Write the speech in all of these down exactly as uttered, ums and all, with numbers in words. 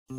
Chè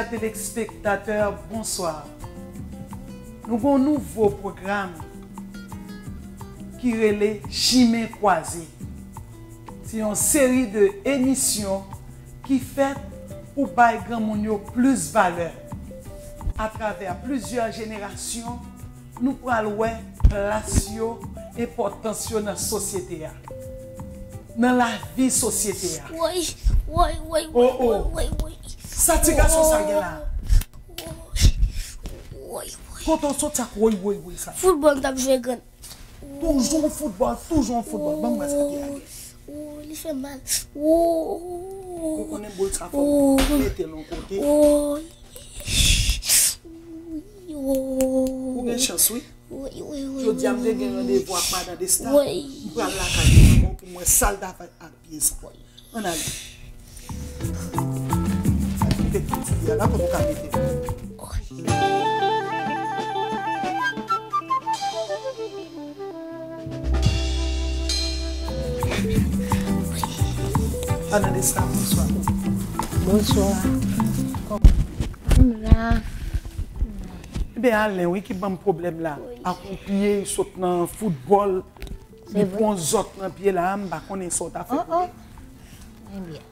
telespektatè, bonswa. Nou gen yon nouvo pwogram ki rele Chimen Kwaze. Se yon seri de emisyon ki fèt pou bay granmoun yo plis valè. Atravè plizyè jenerasyon, nou pral wè plas yo, enpòtans yo nan sosyete a, nan lavi sosyete a. Woy, woy, woy, woy, oh, oh, woy, woy, woy. Sa ti gason sa gen la? Woy, woy. Kote w soti ak woy, woy, woy sa? Foutbòl m t ap jwe grann. Toujou foutbòl, toujou foutbòl. Ban m wè sa ki lage. Oh, li fè mal. Oh. Ou konnen boul sa fò mete l yon kote. Oh. Ou gen chans, wi. Jodi a, m te gen randevou ak madan Desta. M pral lakay li ankò pou m wè sa l ta fè ak pye sa. Ann ale. Sa ki te piti a la, kote w ka mete l. Madan Desta, bonswa. Bonswa. Kòman? M la. Ebyen, Alen, wi, ki ban m pwoblèm la. Wi. Ak yon pye, sot nan foutbòl, li pran zòt nan pye la, m pa konnen sa w ta fè pou li. Oh, oh. Ebyen,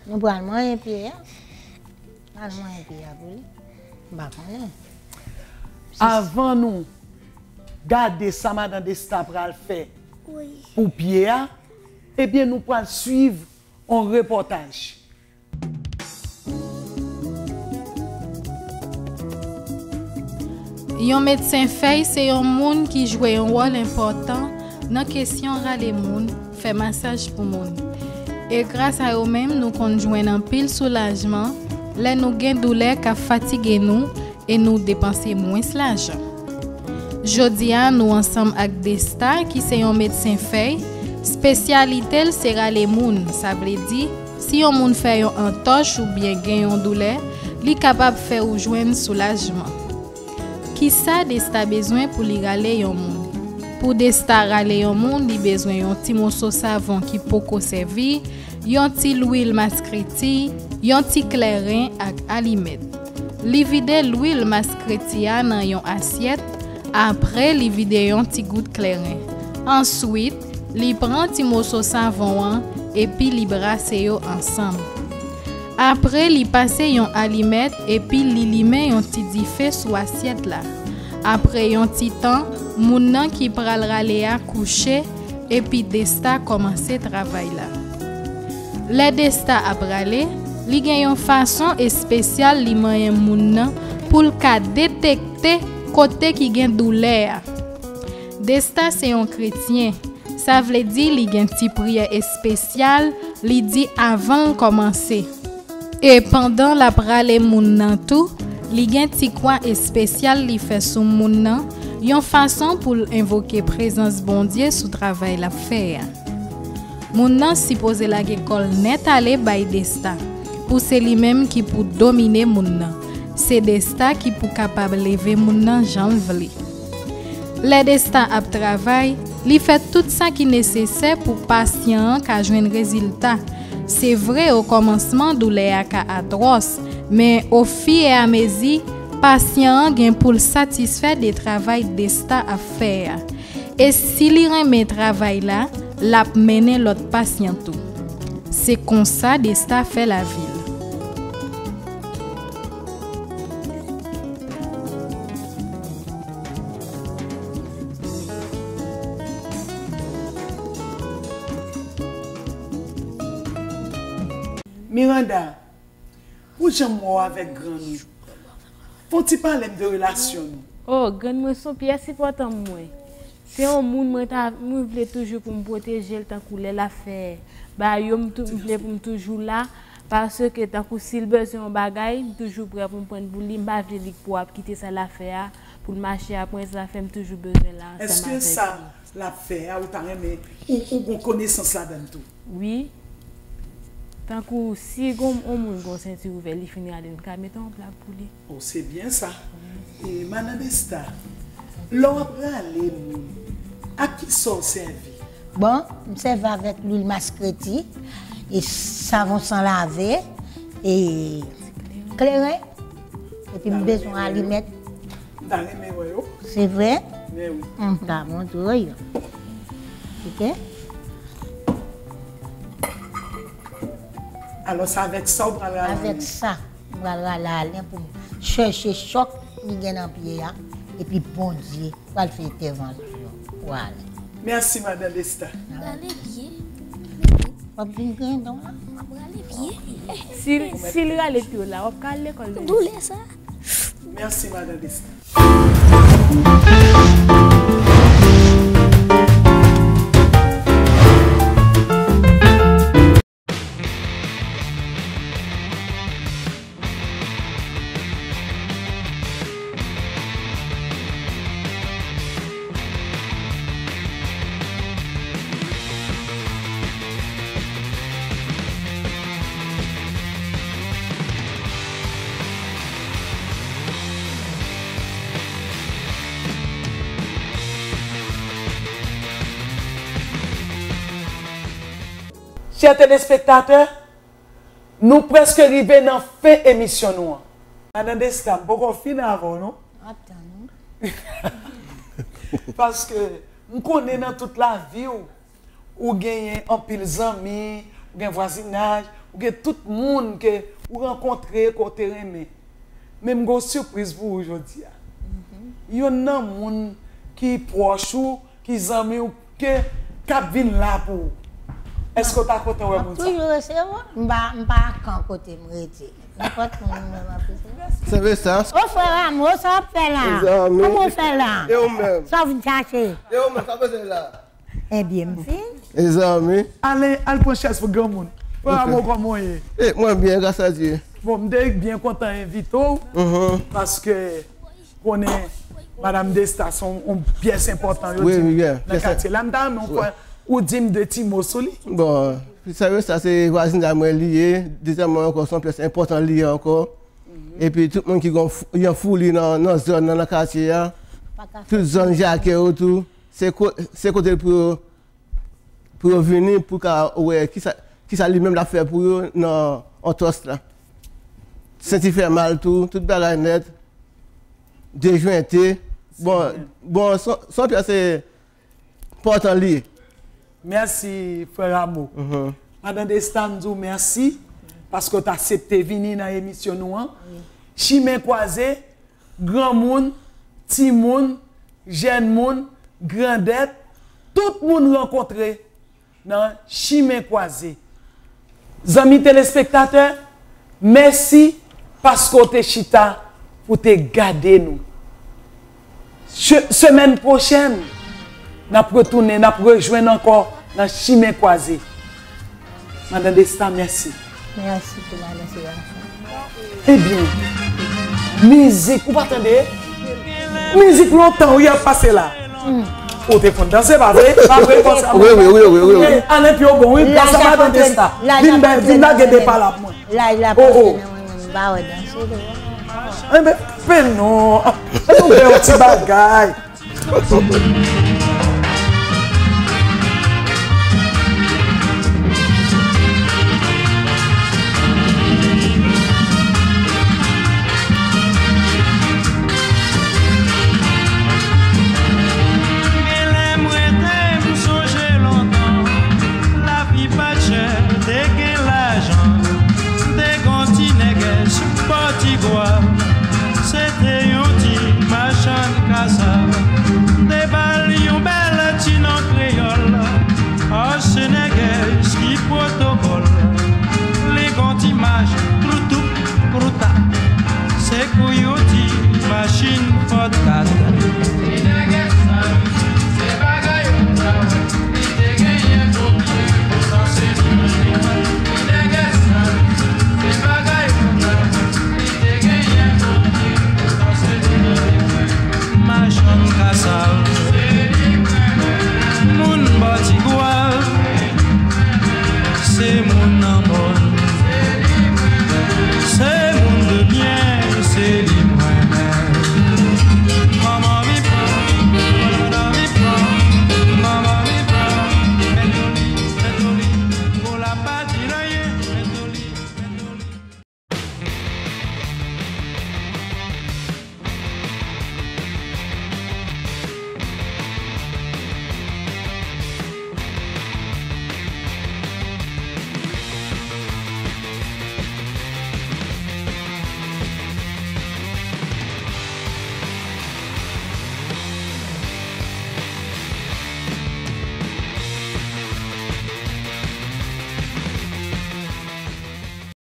nou pral manyen pye a. Pral manyen pye a pou li. M pa konnen. Avan nou gade sa madan Desta pral fè pou pye a, ebyen, nou pral swiv yon repòtaj. Yon medsen fèy se yon moun ki jwe yon wòl enpòtan nan kesyon rale moun, fè masaj pou moun. E gras a yo menm, nou konn jwenn anpil soulajman lè nou gen doulè k ap fatige nou e nou depanse mwens lajan. Jodi a, nou ansanm ak Desta, ki se yon medsen fèy, espesyalite l se rale moun, sa vle di, si yon moun fè yon antòch oubyen gen yon doulè, li kapab fè ou jwenn soulajman. Kisa Desta bezwen pou li rale yon moun? Pou Desta rale yon moun, li bezwen yon ti moso savon ki poko sèvi, yon ti lwil maskreti, yon ti klèren ak alimèt. Li vide lwil maskreti a nan yon asyèt, apre li vide yon ti gout klèren. Answit, li pran ti moso savon an epi li brase yo ansanm. Apre, li pase yon alimèt epi li limen yon ti dife sou asyèt la. Apre yon ti tan, moun nan ki pral rale a kouche, epi Desta kòmanse travay la. Lè Desta ap rale, li gen yon fason espesyal li manyen moun nan pou l ka detekte kote ki gen doulè a. Desta se yon kretyen, sa vle di li gen ti priyè espesyal li di avan l kòmanse. E pandan l ap rale moun nan tou, li gen ti kwa espesyal li fè sou moun nan, yon fason pou l envoke prezans Bondye sou travay l ap fè a. Moun nan sipoze lage kò l nèt ale bay Desta, pou se li menm ki pou domine moun nan. Se Desta ki pou kapab leve moun nan jan l vle. Lè Desta ap travay, li fè tout sa ki nesesè pou pasyan an ka jwenn rezilta. Se vre, okòmansman, doulè a ka atwòs, men ofiramezi, pasyan an gen pou l satisfè de travay Desta ap fè a. E si li renmen travay la, l ap mennen lòt pasyan tou. Se konsa Desta fè lavi l. Miranda, pou jan m wè w avèk grann ou, fè w ti pale m de relasyon nou. Oh, grann mwen se yon pyès enpòtan pou mwen. Se yon moun mwen ta, mwen vle toujou pou m pwoteje l tankou lè l ap fè bagay yo, m tou, m vle pou m toujou la, paske tankou si l bezwen yon bagay, m toujou prè pou m pran l pou li, m pa vle li pou ap kite sa l ap fè a, pou l mache ap mwen, sa fè m toujou bezwen la ansanm avèk li. Èske sa l ap fè a, ou ta renmen, ou, ou gon konesans ladan l tou? Wi. Tankou si gon yon moun gon senti ouvè, li fin rale, n ka mete yon pla pou li. Oh, se byen sa. E, Madan Desta, lè w ap rale moun, ak ki sa w sèvi? Bon, m sèvi avèk lwil maskreti, e savon san lave, e kleren, epi m bezwen alimèt. M ta renmen wè yo. Se vre? Men wi. M ta montre w yo. Ok? Alò, se avèk sa w pral rale alen? Avèk sa, m pral rale alen pou m chèche chòk li gen nan pye a, epi Bondye pral fè entèvansyon pou alen. Mèsi, Madan Desta. Rale byen. W ap vin grendon la? M ap rale byen. Si, si l rale pye w la, w ap ka al lekòl demen. Doulè sa. Mèsi, Madan Desta. Chè telespektatè, nou prèske rive nan fen emisyon nou an. Madan Desta, m poko fin avè w, non? M ap tann ou. Paske m konnen nan tout lavi w, ou genyen anpil zanmi, ou gen vwazinaj, ou gen tout moun ke ou rankontre ke w te renmen. Men m gen yon sipriz pou ou jodi a. Yonn nan moun ki pwòch ou, ki zanmi w, ke, k ap vin la pou ou. Èske w ta kontan wè moun sa? M ap toujou resevwa. M pa, m pa kan kote m rete. Nenpòt moun mwen m ap resevwa. Se vre sa. O frè Rameau, sa w ap fè la? Mezanmi. Kòman w fè la? E ou menm? Sa w vin chache? E ou menm, sa w bezwen la? Ebyen, m vin. Mezanmi. Ale, al pran chèz pou granmoun. Frè Rameau, kòman w ye? E, mwen byen, gras a Dye. Bon, m te byen kontan envite w, paske konnen Madan Desta se yon, yon pyès enpòtan yo di nan katye la. M ta renmen w fè, ou di m de ti mo sou li. Bon, sa yo, sa se vwazinay mwen li ye. Dezyèmman ankò, se yon pyès enpòtan li ye ankò. Epi tout moun ki gon f-, yon fouli nan, nan zòn nan, nan katye a, tout zòn Jakè yo tou, se ko-, se kote pou yo pou yo vini, pou ka wè kisa, kisa li menm l ap fè pou yo nan Antòs la. Senti fè mal tou, tout bagay nèt, dejwente. Bon, bon, son, son pyès se enpòtan li ye. Mèsi, frè Rameau. Madan Desta, m di w mèsi paske w t aksepte vini nan emisyon nou an. Chimen kwaze, granmoun, timoun, jèn moun, grandèt, tout moun rankontre nan chimen kwaze. Zanmi telespektatè, mèsi paske w te chita pou te gade nou. Se-, semèn pwochèn, n ap retounen, n ap rejwenn ankò nan chimen kwaze. Madan Desta, mèsi. Mèsi pou madan Serafen. Ebyen, mizik, ou pa tande? Mizik lontan wi ap pase la. Ou te konn danse, pa vre? Pa vre, konsa. Wi, wi, wi, wi, wi, wi. Alen pye w bon, wi. Gras a madan Desta. Vin bè, vin lage de pala pou mwen. Laj la pase nan mwen menm, m pa wè danse devan. Enben, fè non. Fè nou fè yon ti bagay. Genlè m rete, m sonje lontan, lavi pa t chè, te gen lajan. Te gon ti nègès bò Tigwa, se te yon ti machann kasav. Te ba l yon bèl ti non kreyòl, ase nègès ki pwotokòl. Li gon ti machin kroutouk kroutak, se kou yon ti machin fòt kat.